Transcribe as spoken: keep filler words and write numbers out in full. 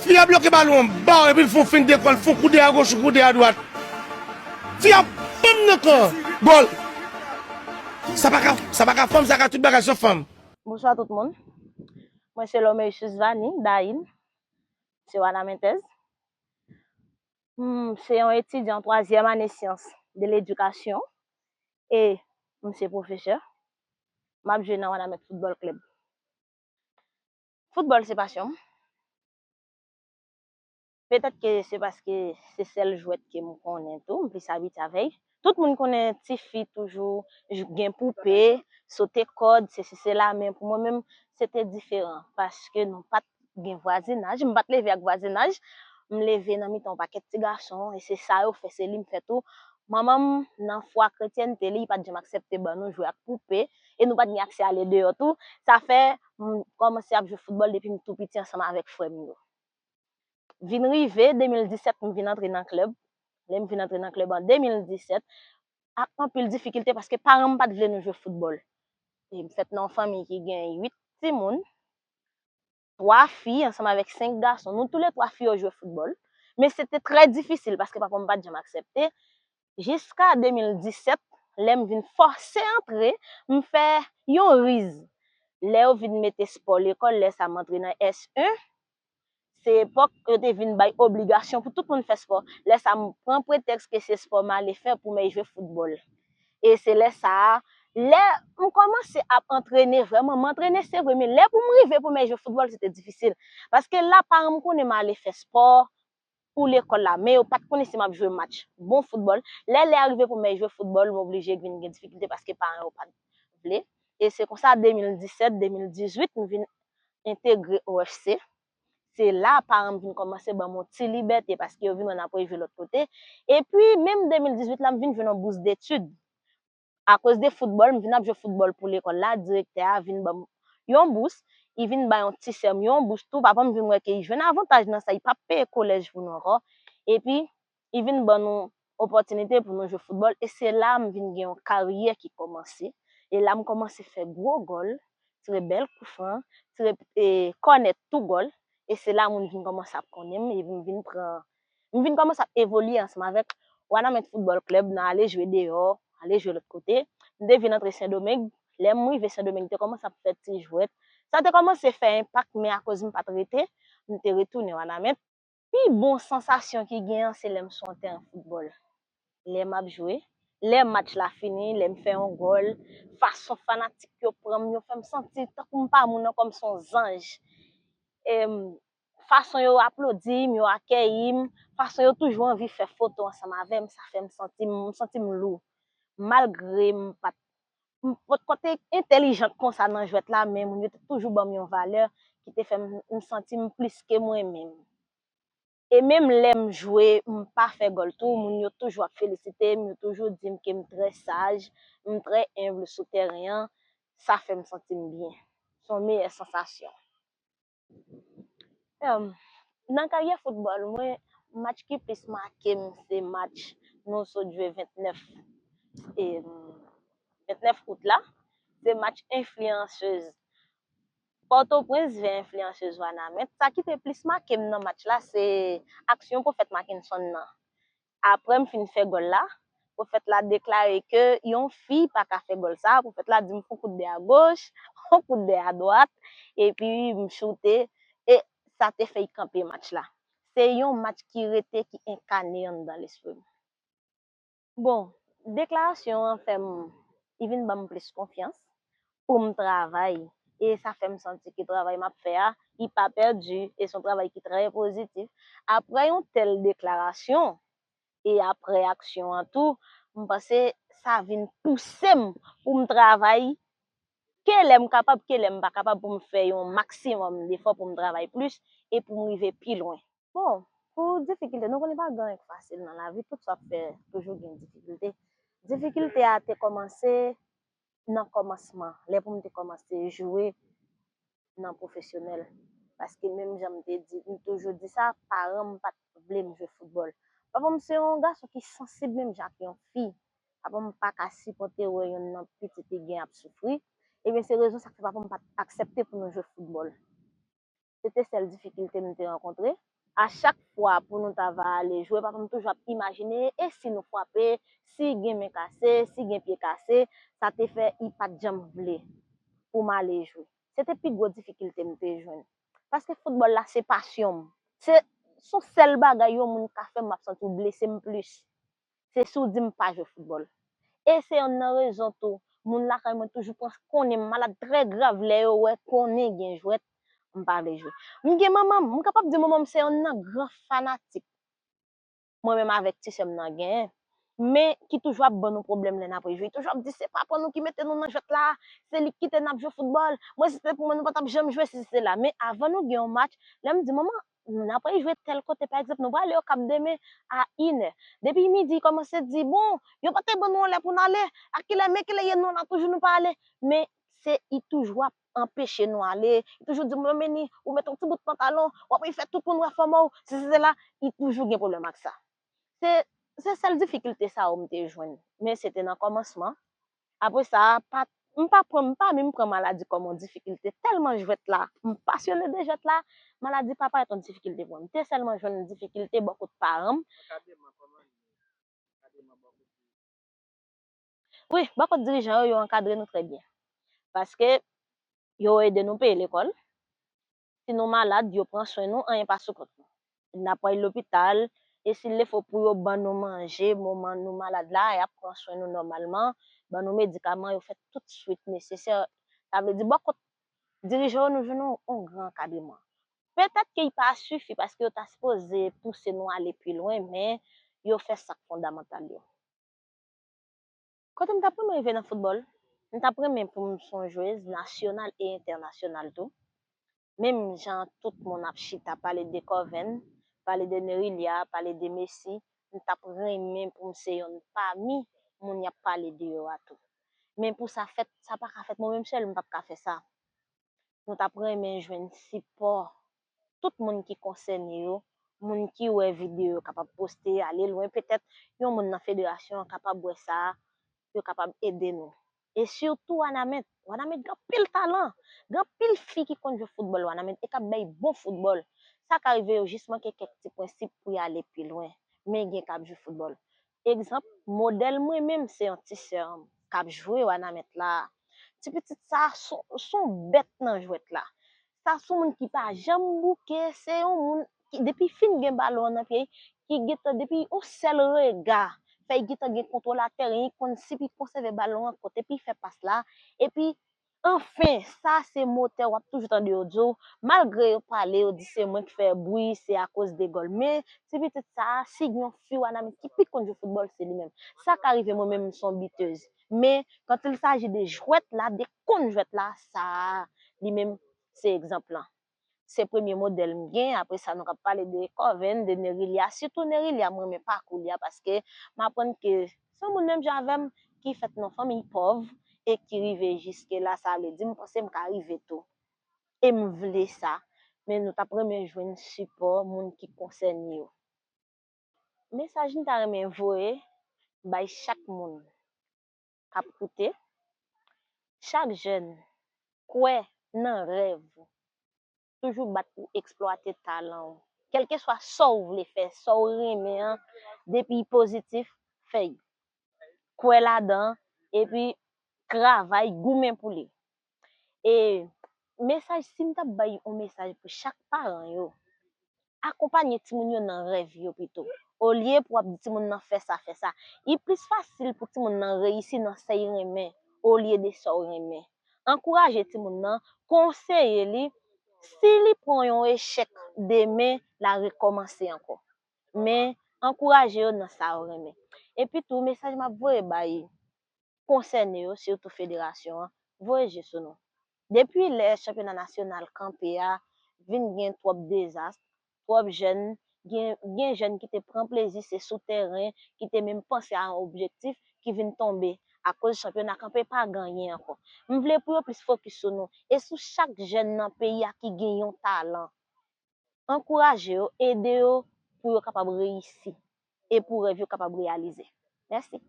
Fi a bloke balon an ba w epi l fè w fent de kò l, fè w kout dèyè agoch, ou kout dèyè adwat. Fi a pam nan kan an. Gòl. Sa pa ka, sa pa ka fanm, sa ka tout bagay sòf fanm. Bonswa tout moun. Mwen se Lomeus Vani Daïn. Se Wanamentèz. M se yon etidyan twazyèm ane syans de ledikasyon e m se pwofesè. M ap jwe nan Wanament Football Club. Foutbòl se pasyon m. Petèt ke se paske se sèl jwèt ke m konnen tou, m plis abitye avè l. Tout moun konnen tifi toujou j- gen poupe, sote kòd, sesi sela, men pou mwen menm, se te diferan paske nou pa t gen vwazinaj, m pa t leve ak vwazinaj, m leve nan mitan yon pakèt ti gason e se sa yo fè, se li m fè tou. Manman m, nan fwa kretyènte li, li pa t janm aksepte ban nou jwe ak poupe e nou pa t gen aksè ale deyò tou. Sa fè m kòmanse ap jwe foutbòl depi m tou piti ansanm avèk frè m yo. Vin rive de mil disèt, m vin antre nan klèb. Lè m vin antre nan klèb an de mil disèt, ak anpil difikilte paske paran m pa t vle nou jwe foutbòl. E m fèt nan yon fanmi ki gen uit timoun, twa fi ansanm avèk senk gason. Nou toulètwa fi yo jwe foutbòl. Men se te trè difisil paske papa m pa t janm aksepte. Jiska de mil disèt, lè m vin fòse antre, m fè yon riz. Lè yo vin mete spò lekòl, lè sa a m antre nan S en, se epòk yo te vin bay obligasyon pou tout moun fè spò. Lè sa a, m pran pretèks ke se spò m ale fè pou m al jwe foutbòl. E se lè sa a, lè m kòmanse ap antrene vrèman, m antrene se vre, men lè pou m rive pou m al jwe foutbòl, se te difisil. Paske la, paran m konnen m ale fè spò, pou lekòl la, men yo pa t konnen si m ap jwe match bon foutbòl. Lè lè a rive pou m al jwe foutbòl, m oblije vin gen difikilte paske paran yo pa t vle. E se konsa, de mil disèt, de mil dizuit, m vin entegre O F C. Se la paran m vin kòmanse ban m yon ti libète paske yo vin wè n ap jwe lòt kote. Epi, menm de mil dizuit la, m vin jwenn yon bous detid. Akoz de foutbòl, m vin ap jwe foutbòl pou lekòl la, direktè a vin ban m yon bous, li vin bay yon ti sè m yon bous tou, papa m vin wè ke li jwenn avantaj nan sa, li p ap peye kolèj pou nou ankò, epi li vin ban nou opòtinite pou nou jwe foutbòl, e se la m vin gen yon karyè ki kòmanse, e la m kòmanse fè gwo gòl, tire bèl koufran, tire e, kònèt tou gòl, e se la moun vin kòmanse ap konnen m, epi m vin pran M vin kòmanse ap evolye ansanm avèk Wanament Football Club nan ale jwe deyò, ale jwe lòt kote. M te vin antre Sendomeng. Lè m rive Sendomeng, m te kòmanse ap fè ti jwèt. Sa te kòmanse fè enpak, men akoz m pa t rete, m te retounen Wanament. Pi bon sansasyon ki gen an, se lè m sou yon tèren foutbòl. Lè m ap jwe, lè match la fini, lè m fè yon gòl, fason fanatik yo pran m, yo fè m santi tankou m pa moun ankò, m se yon zanj. E m fason yo aplodi m, yo akèyi m, fason yo toujou anvi fè foto ansanm avè m, sa fè m santi m, m santi m lou. Malgre m pa t, m potko te entèlijant konsa nan jwèt la, men moun yo te toujou ban m yon valè ki te fè m, m santi m plis ke mwen menm. E menm lè m jwe, m pa fè gòl tou, moun yo toujou ap felisite m, yo toujou di m ke m trè saj, m trè enb sou tèren an, sa fè m santi m byen. Se yon meyè sansasyon. Em, nan karyè foutbòl mwen, match ki plis make m se match nou sot jwe vennèf, em, vennèf out la. Se match enfliyansèz Pòtoprens vè enfliyansèz Wanament. Sa ki te plis make m nan match la, se aksyon Pwofèt Mackenson nan. Apre m fin fè gòl la, Pwofèt la deklare ke yon fi pa ka fè gòl sa. Pwofèt la di m fè yon kout dèyè agoch, yon kout dèyè adwat, epi m choute, e sa te fè l kanpe match la. Se yon match ki rete, ki enkane anndan lespri m. Bon, deklarasyon an fè m, li vin ban m plis konfyans pou m travay. E sa fè m santi ke travay m ap fè a, li pa pèdi, e se yon travay ki trè pozitif. Apre yon tèl deklarasyon, e apre aksyon an tou, m panse sa vin pouse m pou m travay ke lè m kapab, ke lè m pa kapab, pou m fè yon maksimòm defò pou m travay plis e pou m rive pi lwen. Bon, pou difikilte, nou konnen pa gen anyen k fasil nan lavi, tout sa w ap fè toujou gen difikilte. Difikilte a te kòmanse nan kòmansman, lè pou m te kòmanse jwe nan pwofesyonèl. Paske menm jan m te di, m toujou di sa, paran m pa t vle m jwe foutbòl. Papa m se yon gason ki sansib menm jan ak yon fi. Papa m pa ka sipòte wè yonn nan pitit li gen ap soufri. Ebyen, se rezon sa k fè papa m pa t aksepte pou nou jwe foutbòl. Se te sèl difikilte m te rankontre. A chak fwa pou nou ta va ale jwe, papa m toujou ap imajine, e si nou frape, si gen men kase, si gen pye kase, sa te fè li pa t janm vle pou m ale jwe. Se te pi gwo difikilte m te jwenn. Paske foutbòl la se pasyon m. Se, se yon sèl bagay yon moun ka fè m, m ap santi w blese m plis. Se si w di m pa jwe foutbòl. E se yonn nan rezon tou, moun lakay mwen toujou pran, konnen m malad trè grav, lè yo wè konnen gen jwèt, m pa vle jwe. M gen manman m, m kapab di manman m se yonn nan gran fanatik mwen menm avèk ti sè m nan genyen, men ki toujou ap ban nou pwoblèm lè n ap jwe. Toujou ap di se papa nou ki mete nou nan jwèt la, se li ki kite n ap jwe foutbòl. Mwen si se te pou mwen nou pa t ap janm jwe si se la. Men avan nou gen yon match, lè m di manman, n ap jwe tèl kote, pa egzanp, nou prale Okap demen a inè. Depi midi, li kòmanse di, bon, yo pa te ban nou yon lè pou n ale, a kilè, men kilè ye nou la toujou nou pa ale. Men se li toujou ap anpeche nou ale. Li toujou di m, Meni, ou met yon ti bout pantalon, w ap fè tout moun wè fòm ou, si se la, li toujou gen pwoblèm ak sa. Se, se sèl difikilte sa yo m te jwenn. Men se te nan kòmansman. Apre sa, pa, m pa pran, m pa menm pran maladi kòm yon difikilte. Tèlman jwèt la, m pasyone de jwèt la, maladi pa parèt yon difikilte pou mwen. M te sèlman jwenn difikilte bò kot paran m. Wi, bò kot dirijan yo, yo ankadre nou trè byen. Paske yo ede nou peye lekòl. Si nou malad, yo pran swen nou, anyen pa sou kont nou. N ap pral lopital, e si l fo pou yo ban nou manje moman nou malad la, y ap pran swen nou nòmalman, ban nou medikaman, yo fè tout swit nesesè. Sa vle di, bò kot dirijan yo, nou jwenn yon, yon gran ankadreman. Petèt ke l pa sifi paske yo ta sipoze pouse nou ale pi lwen, men yo fè sa k fondamantal yo. Kote m t ap renmen rive nan foutbòl? M t ap renmen pou m se yon jwez nasyonal e entènasyonal tou. Menm jan tout moun ap chita pale de Corven, pale de Nerilia, pale de Messi, m t ap renmen pou m se yonn pami moun y ap pale de yo a tou. Men pou sa fèt, sa pa ka fèt, mwen menm sèl m p ap ka fè sa. Nou t ap renmen jwenn sipò tout moun ki konsène yo, moun ki wè videyo yo kapab poste, ale lwen, petèt yon moun nan federasyon an kapab wè sa, yo kapab ede nou. E sitou Wanament. Wanament gen anpil talan. Gen anpil fi ki konn jwe foutbòl Wanament e k ap bay bon foutbòl. Sa ka rive yo jis manke kèk ti prensip pou y ale pi lwen. Men gen k ap jwe foutbòl. Egzanp, modèl mwen menm se yon ti sè m k ap jwe Wanament la. Ti pitit sa, se yon, se yon bèt nan jwèt la. Sa se yon moun ki pa janm bouke, se yon moun ki, depi fin gen balon an nan pye l, ki gentan, depi yon sèl rega, fè l gentan gen kontwòl a tèren, li konn si pou l konsève balon an, kote pou l fè pas la, epi, anfen, sa se motè w ap toujou tande yo di w, malgre yo pale, yo di se mwen k fè bri, se akoz de gòl, men ti pitit sa a, si gen yon fi Wanament ki pi konn jwe foutbòl, se li menm. Sa ka rive mwen menm, m se yon bitèz. Men, quand il s'agit de jwèt la, de konn jwèt la, sa a, li menm, se egzanp lan. Se premye modèl m gen, apre sa, nou k ap pale de Corven, de Nerilia, sitou Nerilia, m renmen pakou li a, paske m aprann ke se yon moun menm jan avè m, ki fèt nan fanmiy pòv, e ki rive jiske la, sa vle di, m panse m ka rive tou. E m vle sa, men nou t ap renmen jwenn sipò moun ki konsène yo. Mesaj m ta renmen voye bay chak moun k ap koute, chak jèn, kwè nan rèv ou. Toujou bat pou eksplwate talan ou. Kèlkeswa sa w vle fè, sa w renmen an, depi l pozitif, fè l. Kwè ladan, epi travay, goumen pou li. E mesaj, si m t ap bay yon mesaj pou chak paran yo, akonpanye timoun yo nan rèv yo pito. Olye pou w ap di timoun nan fè sa, fè sa. Li plis fasil pou timoun nan reyisi nan sa l renmen, olye de sa w renmen. Ankouraje timoun nan, konseye li, si li pran yon echèk, demen, l a rekòmanse ankò. Men, ankouraje yo nan sa yo renmen. Epi tou, mesaj m ap voye bay konsène yo, sitou federasyon an, voye je sou nou. Depi lè chanpyona nasyonal kanpe a, vin gen twòp dezas, twòp jèn, gen, gen jèn ki te pran plezi, se sou tèren, ki te menm panse a yon objektif, ki vin tonbe akoz chanpyona kanpe pa gen anyen ankò. M vle pou yo plis fokis sou nou e sou chak jèn nan peyi a ki gen yon talan. Ankouraje yo, ede yo pou yo kapab reyisi e pou rèv yo kapab reyalize. Mèsi.